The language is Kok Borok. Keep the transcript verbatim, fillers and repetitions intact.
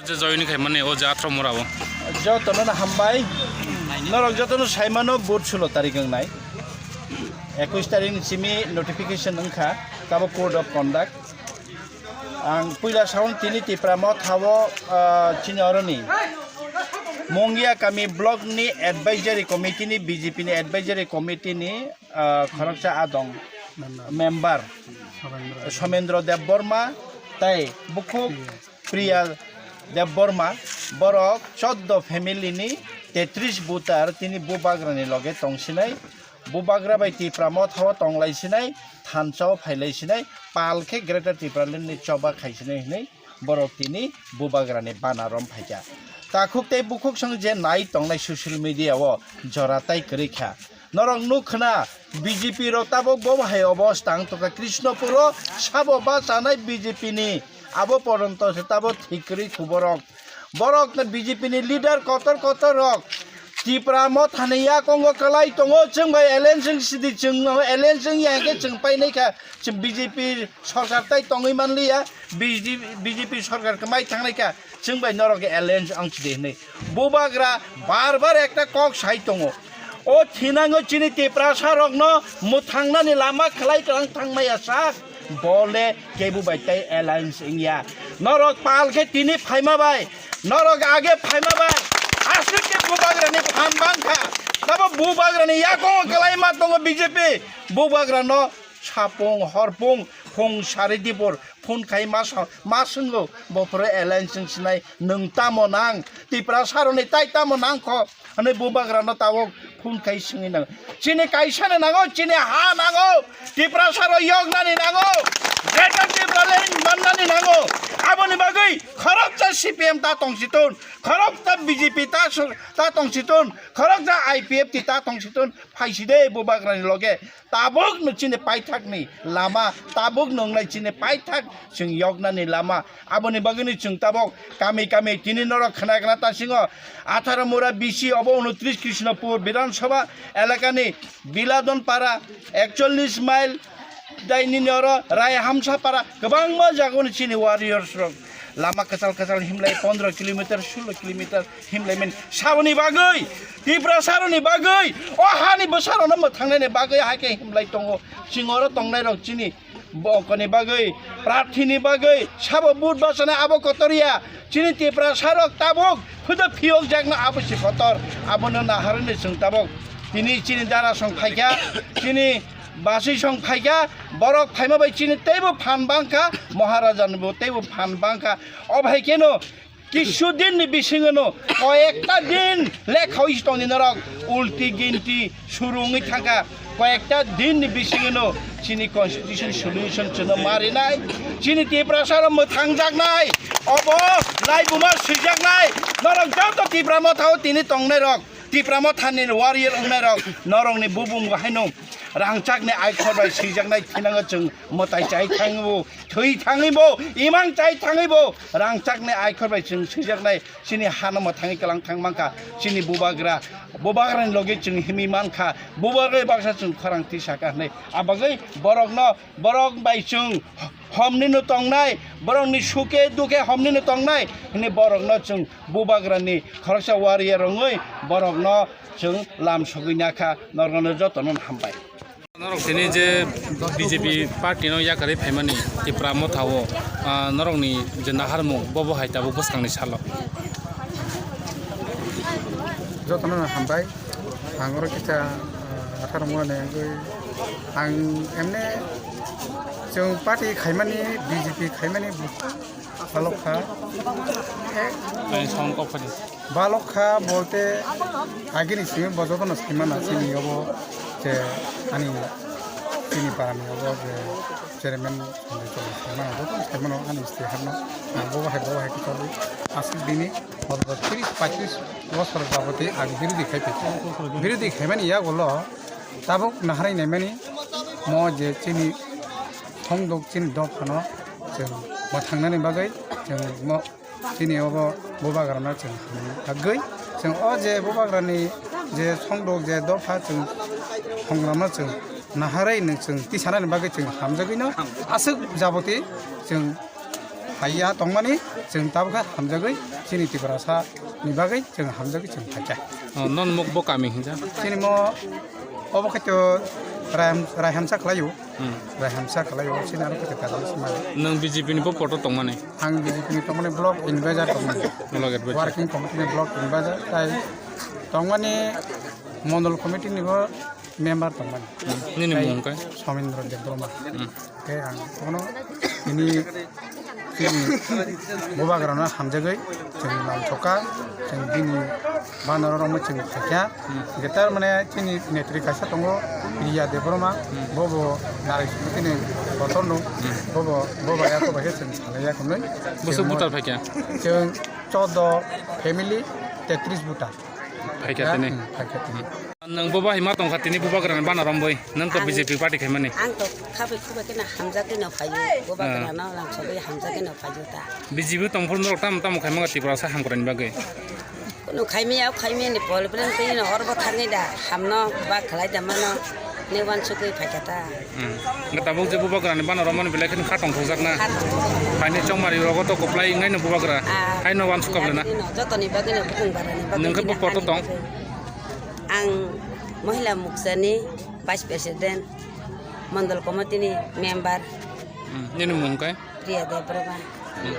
Je join khaimani o je atharo mora o. Jotono no hambai. Norok jotono saimano vote sulo tarik wngnai. Ekwis tarik ni simi notification wngkha, tabo code of conduct. Ang puila saung tini Tipra Motha o, ah, chini oroni Mongia Kami block ni advisory committee ni, B J P ni advisory committee ni, ah, khoroksa adong member Somendra Debbarma tai bukhuk Priya Debbarma, borok choddo family ni tetris voter tini Bubagra ni loge tongsinai, Bubagra bai Tipra Motha o tonglai sinai, thansa o phailai sinai, pal khe Greater Tipraland ni choba khai sinai hinui borok tini Bubagra ni bana rom phaikha. Takhuk tei bukhuk song je nai tongnai social media o jora tai kwrwi kha. Norok nuk khna, B J P rok tabok bo hai obosta wng tongkha. Krishnapur o sabo bachanai B J P ni, abo poronto se tabok thik kwrwi khu borok. Borok no B J P ni leader kotor kotor rok Tipra Motha ni yakongo kwlai tongo, chwng bai alliance wng sidi, chwng no alliance wng ya hwnkhe chwng painai kha, chwng B J P sorkar tai tongwi manliya, B J P, B J P sorkar kwmai thangnai kha, chwng bai norok alliance wng sidi hinwi. Bubagra bar bar ekta kok sai tongo. O thinango chini Tiprasa rokno mwthangnani lama khlai tlang thangmaya sak, bole kebu bai tei alliance wngya. Norok pal khe tini phaima bai, norok age phaima bai, aswk khe Bubagrani phan bangkha. Tabo Bubagrani yakongo kwlaima tongo B J P. Bubagrano sapung horpung phung sari dibor phone khai ma sa-, ma swngo, bophoro alliance wng sinai, nwng tamo nang? Tiprasa rokni tai tamo nang kho? Hwnwi Bubagrano tabok phone khai swngwi nango. Chini kaisano nango, chini ha nango, Tiprasa rok yoknani nango, Greater Tipraland mannani nango. Aboni bagwi khoroksa C P M ta tongsiton, khoroksa B J P ta so-, ta tongsiton, khoroksa I P F T ta tongsiton, phaiside Bubagrani loge. Tabukno chini paithakni lama, tabukno wngnai chini paithak chwng yoknani lama. Aboni bagwino chwng tabuk kami kami tini norok khna khna tasingo atharo mura B C obo unotris Krishnapur Bidhan Sabha elakani Biladon Para, ekchollis mile, dai nini oro Rai Hamsa Para, kwbangma jagoni chini warriors rok lama kwchal kwchal himlai pondro kilometer, sulo kilometer himlai mani saboni bagwi, Tiprasa rokni bagwi, o hani bwsarokno mwthangnaini bagwi hai khe himlai tongo. Chwng oro tongnairok chini bongkoni bagwi, prarthini bagwi, sabo vote bachanai abo kotor ya. Chini Tiprasa rok tabuk phudo phiyokjakno abo se kotor. Abono naharwi chwng tabuk tini chini dara song phaikha, chini baswi song phaikha, borok phaima bai chini teibo phan bangkha, Maharaja ni bo teibo phan bangkha. O bai keno kisu din ni bisingo no koyekta din lekha oi tongni norok ulti ginti suru wngwi thangkha. Koyekta din ni bisingo no chini constitution solution chwngno marinai, chini Tiprasa rok mwthangjaknai, obo laibuma swijaknai. Norok joto Tipra Motha o tini tongnai rok, Tipra Motha ni warrior wngnai rok, norok ni bubung bo haino rangchak ni aikhor bai swijaknai thinango chwng mwtai chai thangwi bo, thwi thangwi bo, imang chai thangwi bo, rangchak ni aikhor bai chwng swijaknai chini hano mwthangwi kwlang thang mankha chini Bubagra, Bubagra ni logi chwng himwi mankha, Bubagra baksa chwng khorang tisa kha hinwi. Abagwi borokno, borok bai chwng homni no tongnai, borokni suke dukhe homni no tongnai hinwi borokno chwng Bubagrani khoroksa warrior wngwi borokno chwng lam sogwi nakha, norokno jotono hambai. Norok tini je B J P party no yakarwi phaimani Tipra Motha o, ah, norokni je naharmung bobo hai tabuk bwskangni salo. Jotono hambai, ang oro kisa, ah, atharo mura ni wngwi ang emne chwng party khaimani B J P khaimani. Balok kha. Tei sound kok phadi. Balok kha bolte agini simi bo jotono saimana chini obo je ani chini parani obo je chairman Sanjay Chowdhury saimana jotono saimano ani stay harno. Ang bo hai bo hai kichorwi aswk bini bodo tris paitris bosor jaboti ang birodhi khai phi. Birodhi khaimani yagulo tabuk naharwi naimani mo je chini songdok chini dophano chwng mwthangnani bagwi chwng mo chini obo Bubagrano chwng hamjagwi chwng o je Bubagrani je songdok je dopha chwng songramno chwng naharwi nwng chwng tisanani bagwi chwng hamjagwino aswk jaboti chwng Phaiya tongmani chwng tabukhe hamjagwi chini Tiprasa ni bagwi chwng hamjagwi chwng phaikha. Oh, non mok bo kami hinja? Chini mo obo khe to Raiham-, Raihamsa khlaio. Hmm. Raihamsa khlaio, chini aro khe to Kadal Sima. Nwng B J P ni bo poto tongmani? Ang B J P ni tongmani block advisor tongmani. Block advisor. Working committee ni block advisor tai tongmani mondol committee ni bo member tongmani. Hmm. Nini mung khe? Somendro Debbarma. Hmm. Khe ang kono ini chini bubagrano hamjagwi chwng nangkha, chwng bini banaro rokno chwng khaikha. Hmm. Getar mane chini netri kaisa tongo, Priya Debbarma, hmm, bobo narek simi tini kotorno, hmm, bobo, bobo ya ko bai chwng salaiya kunui. Bwswk voter phaikha? Chwng chodo family, tetris voter. Phaikha tini. Hmm, phaikha tini. Nwng bo bahai ma tongkha tini bubagrani bana romwi. Nwng to Ang, B J P party khaimani. Ang to khabai khubai khe no hamjagwi no phaio. Bubagrano, ah, langsogwi hamjagwi no phaio ta. B J P tongphuru norok tamo tamo khaimanga Tiprasa hamkraini bagwi? Kunu khaimaya, khaimaya ni problem twi no hor bo thangwi da. Hamno ba khlai da mano. Ne wansugwi phaikha ta. Hmm. Wngkha tabuk je bubagrani bana romani belai kheno kha tongthokjakna. Kha tongthokjakna. Haini chongmari rogo to kwplai wngnaino bubagra. Ah, haino wansuk kablana. Jotoni bagwino bukung barani bagwi. Nwng khe bo poto tong? Ang Mohila Moksani Vice President, Mondol Committee ni member. Hmm. Nini mung khe? Priya Debbarma. Hmm.